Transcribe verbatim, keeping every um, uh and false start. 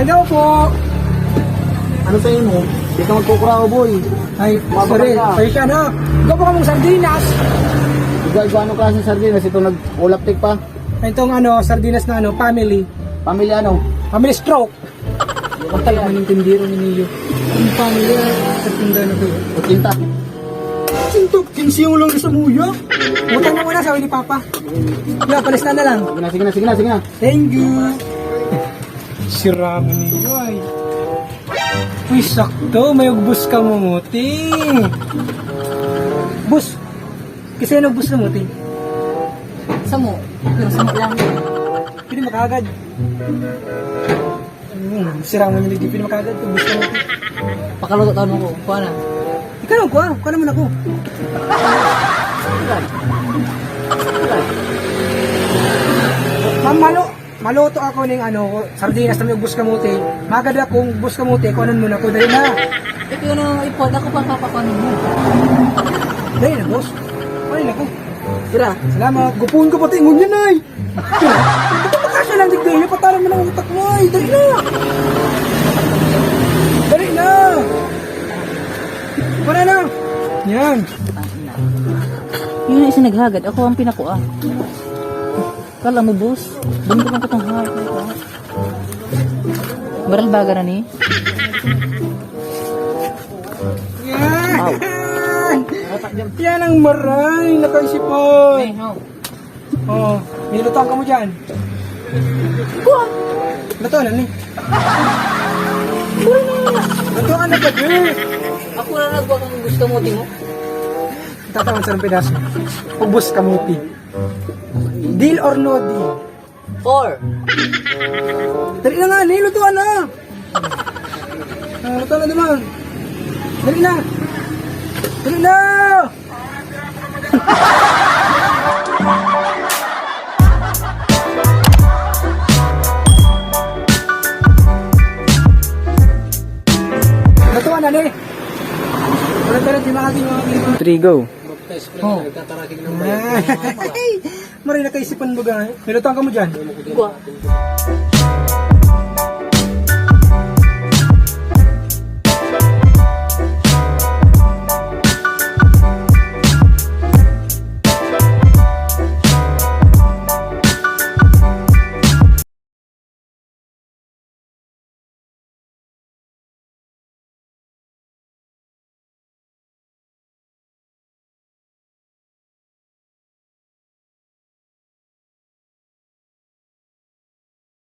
Hello po. Ano sa imo? Di ka magkukurao, boy. Ay, sorry. Mabakal ka. Pasensya na. Ikaw po kamong sardinas. Ikaw, ikaw, anong klase sardinas? Ito nag-ulaptik pa? Itong ano, sardinas na ano, family. Family ano? Family stroke. Ang talaga ng tindero ni Neo. Ang family, ah, sa tinda na to. Otsenta. Sinto, kinse lang sa muya. Utang na muna, sabi ni Papa. Yeah, palis na na lang. Sige na, sige na, sige na, sige na. Thank you. Sira mo niyo ay. Uy, sakto. May ugbos kamuti. Boss, kasi ano ugbos kamuti? Samo. Pero samo lang. Pwede makagad. Hmm, sira mo niyo, pwede makagad. Ugbos kamuti. Pakaluto taon mo ko. Kuha na. Ikaw, kuha. Kuha naman ako. Mamalo. Maluto ako ning ano, sardinas na may ugbos kamote. Magad akong ugbos kamote, kuhanon mo na ko, dali na. Ito na ipod, ako pa papakuhanon mo. Dali na, boss. Dali na ko. Tira. Salamat. Gupuon ko pati ngunyan ay. Ito pa kasi lang digdi, pataran mo ng utak mo ay. Dali na. Dali na. Wala na. Yan. Yun yung isa naghagad. Ako ang pinakua. Kala mo, boss? Doon ko lang kitang hawak. Baral baga na ni? Yan! Yan ang maray na kaisipan! Oh, nilutuan ka mo dyan. Kuha! Lutuan na ni. Lutuan na ka, Jer! Ako na nagwa kang gusto mo, Timo. Tatawan sa pedaso. Ubus kamuti. Deal or no deal? Four. Dali na nga, ni, lutuan na. Ah, lutuan na naman. Dali na. Dali na. Lutuan na, ni. Wala talaga, di makakita. Three, go. Oh. Maray na kaisipan mo, ga. May lutuan ka mo dyan? Gwa.